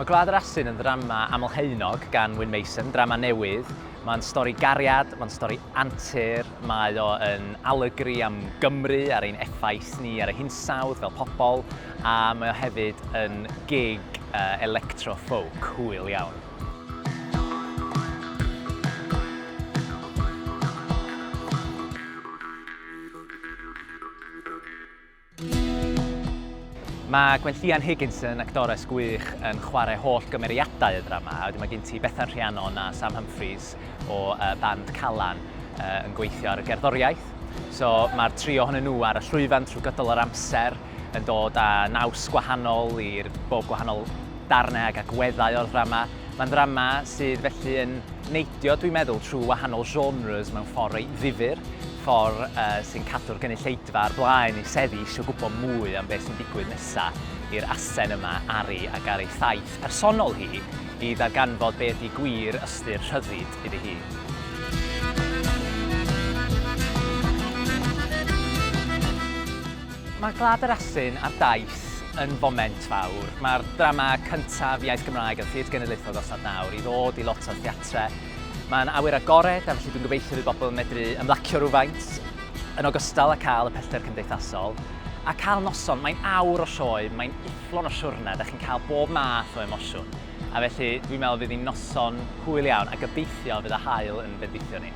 Mae Gwlad yr Asyn yn ddrama amlhaenog gan Wyn Mason, drama newydd. Mae'n stori gariad, mae'n stori antur, mae o yn alegori am Gymru a'r ein effaith ni ar y hinsawdd fel pobl, a mae o hefyd yn gig uh, electro-folk hwyl iawn. Mae Gwenllian Higginson, actores gwych, yn chwarae holl gymeriadau y ddrama, a wedyn mae gen ti Bethan Rhiannon a Sam Humphries o uh, band Calan uh, yn gweithio ar y gerddoriaeth. So mae'r tri ohonyn nhw ar y llwyfan trwy gydol yr amser yn dod â naws gwahanol i'r bob gwahanol darnau ac agweddau o'r ddrama. Mae'n ddrama sydd felly yn neidio, dwi'n meddwl, trwy wahanol genres mewn ffordd reit ddifyr, ffordd uh, sy'n cadw'r gynulleidfa ar blaen ei seddi eisiau gwybod mwy am beth sy'n digwydd nesaf i'r asen yma, Ari, ac ar ei thaith personol hi i ddarganfod be ydy gwir ystyr rhyddid iddi hi. Mae Gwlad yr Asyn ar daith yn foment fawr. Mae'r drama cyntaf iaith Gymraeg yn Theatr Genedlaethol Gorsaf Nawr i ddod i lot o'r theatrau. Mae'n awyr agored a felly dwi'n gobeithio fydd bobl yn medru ymlacio rhywfaint yn ogystal â cael y pellter cymdeithasol a cael noson. Mae'n awr o sioe, mae'n ufflon o siwrne, da chi'n cael bob math o emosiwn. A felly dwi'n meddwl fydd hi'n noson hwyl iawn a gobeithio fydd y haul yn bendithio ni.